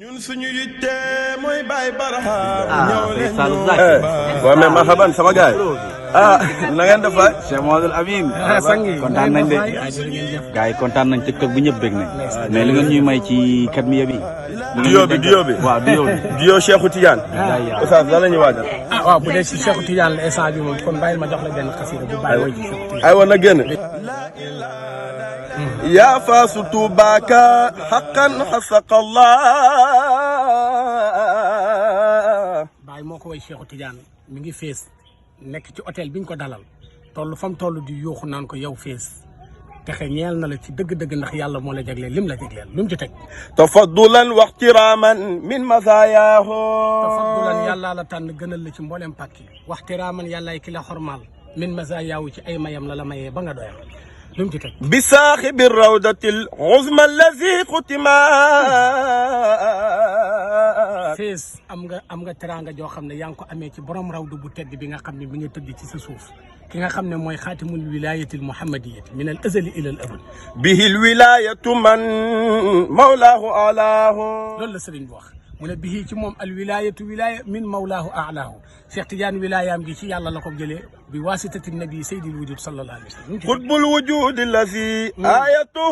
ñun suñu yitte mooy Baye Barham. ñëw leen waaw mais marhaban sama gaay na ngeen def waay. Cheikh Mouhamadoul Amine. kontaan nañ de. gars yi kontaan nañ TikTok bi ñëpp bég nañ. mais li nga ñuy may ci katmiya bi. diyo bi waaw diyo bi. diyo Cheikhou Tidiane. Oustaz lan la ñuy waajal. waaw bu dee si Cheikhou Tidiane la instant bi moom kon bàyyil ma jox la benn xasida bu bàyyi woy ci Cheikhou Tidiane. ay war na génn. yaa faasu tuubaaka xaqan xasaqallah. Baye moo ko woy Cheikhou Tidiane mi ngi fees nekk ci hôtel bi ñu ko dalal toll fam toll di yuuxu naan ko yow fees texe ñeel na la ci dëgg-dëgg ndax yàlla moo la jagleel lim la jagleel lu mu ci teg. tafaddulan wa ixtiraaman min masaayaahu. tafaddulan yàllaa la tànn gënal la ci mboolem pàkk yi waxtiraaman yàllaay ki la xormaal min masaayaahu ci ay mayam la mayee ba nga doyal lu mu ci teg. bi saaxibi rawdatil uzma allazi xutima. fees am nga teraanga joo xam ne yaa ngi ko amee ci borom rawdu bu tedd bi nga xam ne mi ngi tëdd ci sa suuf ki nga xam ne mooy xaatimul wilayatil muhammadiyati min al azali ila al abad. bihi l wilayatu man mawlaahu alaahu. loolu la sëriñ bi wax mu ne bihi ci moom al wilayatu wilaya min mawlaahu alaahu Cheikh Tidiane wilayaam gi ci yàlla la ko jëlee bi wasitati nabi sayyidil wujud sallallahu alayhi wa sallam. xutbul wujudi lazi ayatu